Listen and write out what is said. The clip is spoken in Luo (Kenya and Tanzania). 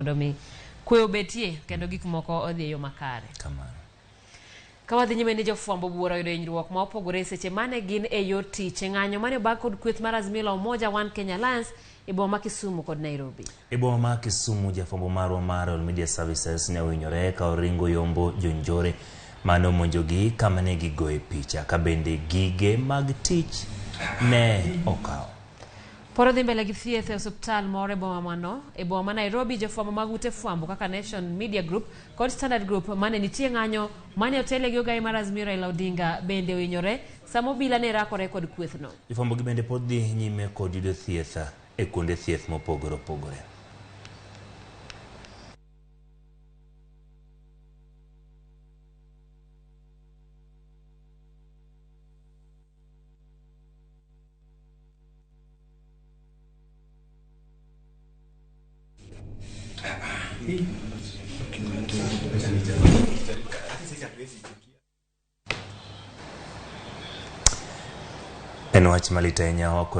Mondo mi kwe obetie kendo gik moko odhi e yo makare. Kamano. Ka wadhi nyime ni jofwambo buora oyudo hinyruok ma opogore seche mane gin e yor tich e ng'anyo mane obag kod kweth mar Azimio la Umoja One Kenya Alliance e boma ma Kisumu kod Nairobi. E boma ma Kisumu, jafwambo marwa mar Royal Media Services ne ohinyore ka oringo yombo jonjore mane omonjogi kama ne gigoye picha ka bende gige mag tich ne okaw. Pod odhi mbele gi thieth e osuptal moro e boma mano. E boma ma Nairobi, jofwambo mag ute fwambo kaka Nation Media Group kod Standard Group mane nitie ng'anyo mane otele gi ogayi mar Azimio Raila Odinga bende ohinyore sama obila ne rakore kod kwethno. Jofwambo gi bende pod dhi nyime kod yudo thieth e kuonde thieth mopogore opogore. En wach malit ahinya.